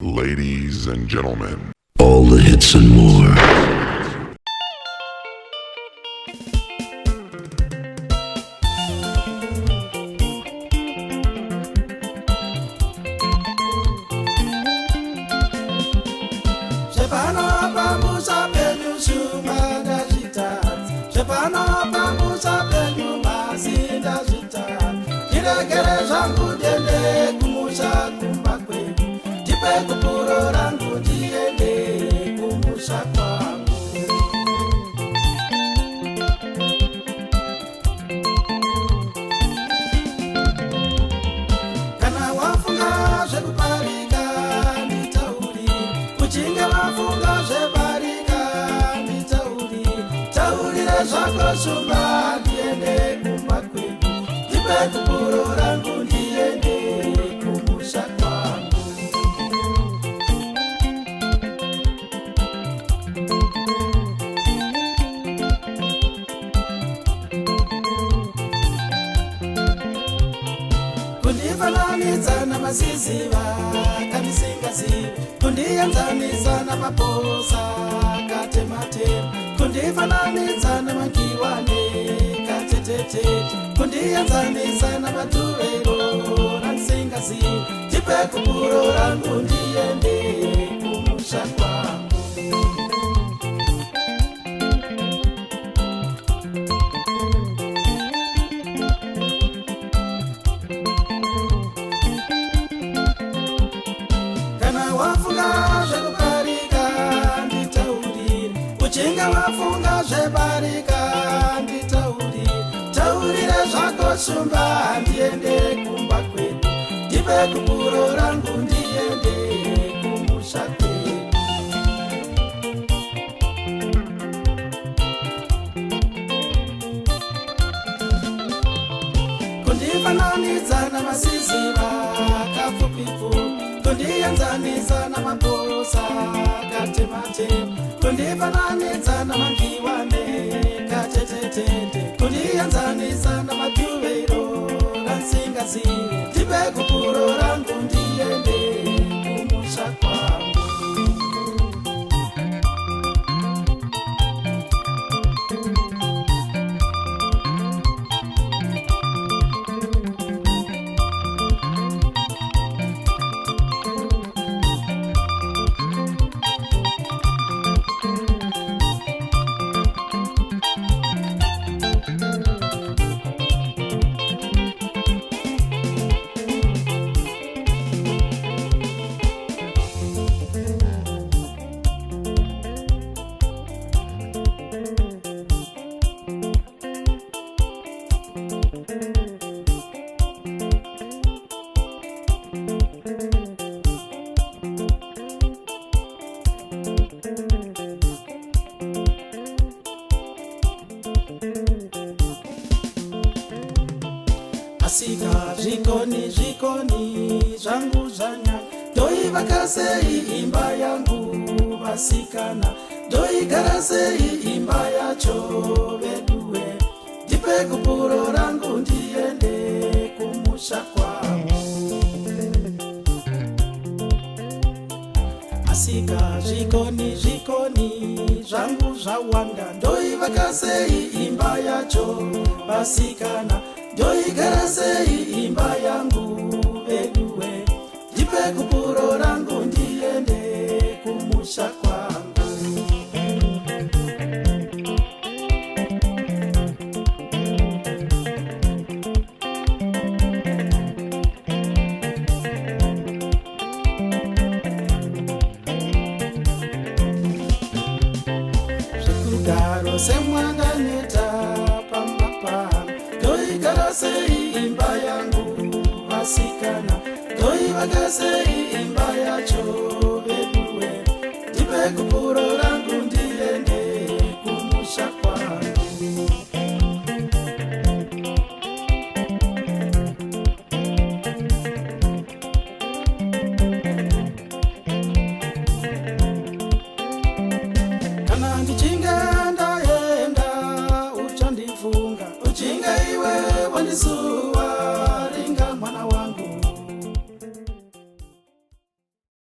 Ladies and gentlemen. All the hits and more. Zvepano pamusha penyu shuma ndazvitadza, zvepano pamusha penyu masi ndazvitadza. Ndiregere zvangu ndiende kumusha kumba kwedu, ndipe gupuro rangu ndiende kumusha kwangu. Kana wafunga zvekuparika nditauri, uchinge wafunga zvebarika nditauri, taurire zvako shumba ndiende kumba kwedu, ndipe gupuro rangu ndiende kumusha kwangu. Kundifananidza namasiziva kandisingazivi, kundienzanisa namaposa katematema, kundifananidza namakiwane katetetete, kundienzanisa namadhuvero randisingazivi, ndipe gupuro rangu ndiende kumusha kwangu. Kana wafunga zvekuparika nditaurire, uchinge wafunga zvebarika nditaurire, taurire zvako shumba ndiende kumba kwedu, ndipe gupuro rangu ndiende kumusha kwedu. Kundifananidza namasiziva kapfupipfu, kundienzanisa namaposa katematema, kundifananidza namangiwane katetetete, kundienzanisa namadhuvero ransingazivi, ndipe gupuro rangu ndiende kumusha kwangu. Asika zvikoni zvikoni zvangu zvanya, ndoivaka sei imba yangu vasikana, ndoigara sei imba yacho veduwe, ndipe gupuro rangu ndiende kumusha kwangu. Asika zvikoni zvikoni zvangu zvawanda, ndoivaka sei imba yacho vasikana, ndoigara sei imba yangu veduwe, ndipe gupuro rangu ndiende kumusha kwangu. Zvekugaro semwanganeta pamba pano, ndoigara sei imba yangu vasikana, ndoivaka sei imba.